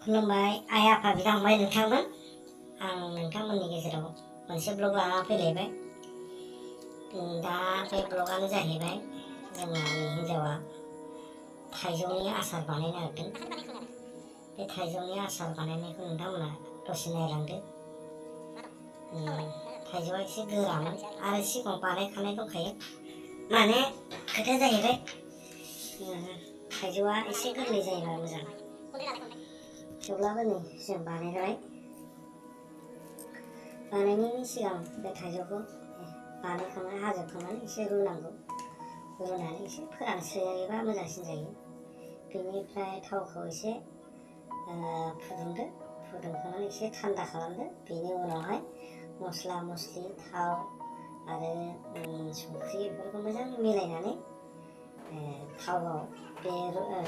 खुलुमबाय आइ आफा बिदा फंबाय नोंथांमोन। आं नोंथांमोननि गेजेराव मोनसे ब्लग लाना फैलायबाय। दा बे ब्लगानो जाहैबाय जोंना हिन्जावा थाइजौनि आसार बानायनो नागिरदों। बे थाइजौनि आसार बानायनायखौ नोंथांमोना दसे नायलांदो। थाइजौआ एसे गोरामोन आरो सिगाङाव बानायखानाय दंखायो। माने खोथाया जाहैबाय थाइजौआ एसे गोरलै जायोबा मोजां। थेवब्लाबो नै जों बानायबाय। बानायनायनि सिगां बे थाइजौखौ बानायखांनानै हाजोबखांनानै एसे रुनांगौ। रुनानै एसे फोरानस्रोयोबा मोजांसिन जायो। बेनिफ्राय थावखौ एसे फुदुंदो। फुदुंखांनानै एसे थान्दा खालामदो। बेनि उनावहाय मस्ला मस्लि थाव आरो संख्रि बेफोरखौ मोजां मिलायनानै थावआव बे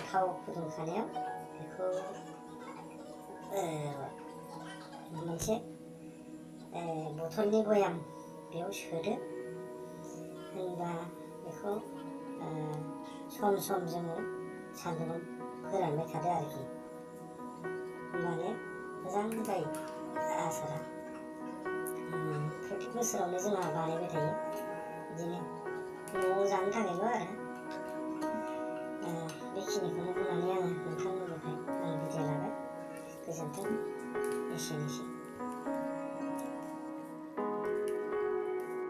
थाव फुदुंखानायाव बेखौ मोनसे बथलनि बयाम बेयाव सोदो। होनबा बेखौ सम सम जोङो सान्दुंआव फोरानबाय थादो आरोखि। होनबानो मोजां जायो आसारा। प्रत्येक बोसोरावनो जोंहा बानायबाय थायो। बिदिनो न'आव जानो थाखायल' आरो